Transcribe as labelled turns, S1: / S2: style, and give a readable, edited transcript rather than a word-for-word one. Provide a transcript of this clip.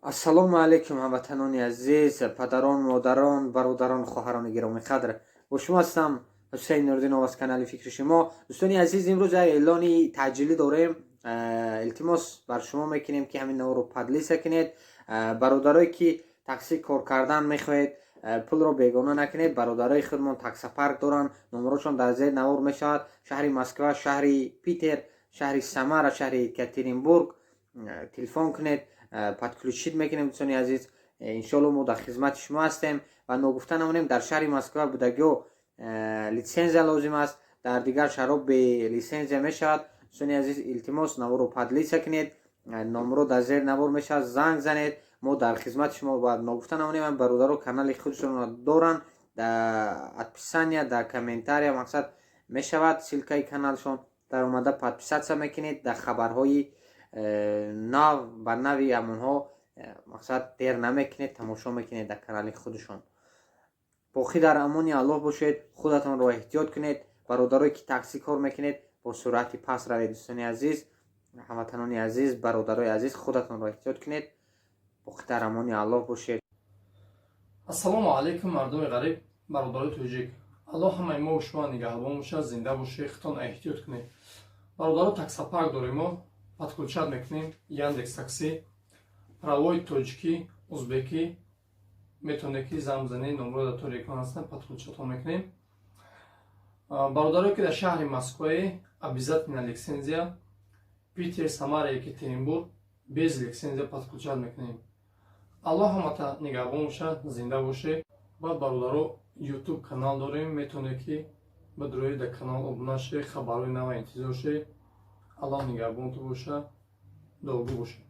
S1: Ассалому алайкум, ҳамватанони азиз, падарон, модарон, бародарон, хоҳарони гиромиқадр. Бо шумо ҳастам Ҳусейн Нурдинов аз канали «Фикри шумо». Дӯстони азиз, имрӯз як эълони таъҷилӣ дорем. Илтимос бар шумо мекунем, ки ҳамин наворро поделиться кунед. Бародарое ки таксӣ кор кардан мехоҳед, пулро бегона накунед. Бародарои худмон таксопарк доранд, номерошон дар зери навор мешавад. Шаҳри Москва, шаҳри Питер, шаҳри Самара, шаҳри Екатеринбург телефон кунед, подключить мекунем. Дӯстони азиз, иншоалло, мо дар хизмати шумо ҳастем. Ва ногуфта намонем, дар шаҳри Москва будагиҳо литсензия лозим аст, дар дигар шаҳрҳо бе литсензия мешавад. Дӯстони азиз, илтимос, наворро поделиться кунед, номеро дар зери навор мешавад, занг занед, мо дар хизмати шумо. Ва ногуфта намонем, бародаро канали худшонро доранд, дар описания, дар комментария, мақсад, мешавад ссылкаи каналшон, дар омада подписаться мекунед, дар хабарҳои нав ба нави ҳамонҳо, мақсад, дер намекунед, тамошо мекунед дар канали худашон. Боқӣ дар амони Аллоҳ бошед, худатонро эҳтиёт кунед. Бародарое ки таксӣ кор мекунед, бо суръати паст равед. Дӯстони азиз, ҳамватанони азиз, бародарои азиз, худатонро эҳтиёт кунед. Боқӣ дар амони Аллоҳ бошед.
S2: Ассалому алайкум, мардуми ғариб, бародарои тоҷик. Аллоҳ ҳамаи мо шумо нигаҳбон бошад, зинда бошед, худтон эҳтиёт кунед. Бародаро, таксопарк дорем, мо подключать мекунем Яндекс Такси, правои тоҷикӣ, узбекӣ. Метавонед ки занг бизанед, номеро дар тори экран ҳастанд, подключатон мекунем. Бародарое ки дар шаҳри Москвае, обязательно лицензия, Питер, Самара, Екатеринбург без лицензия подключать мекунем. Аллоҳ ҳамата нигаҳбон бошад, зинда бошед. Баъд, бародаро, Ютуб канал дорем, метавонед ки ба дурои дар канал обуна шед, хабарҳои нава интизор шед. Аллоҳ нигаҳбонту бошад, дуогӯ бошед.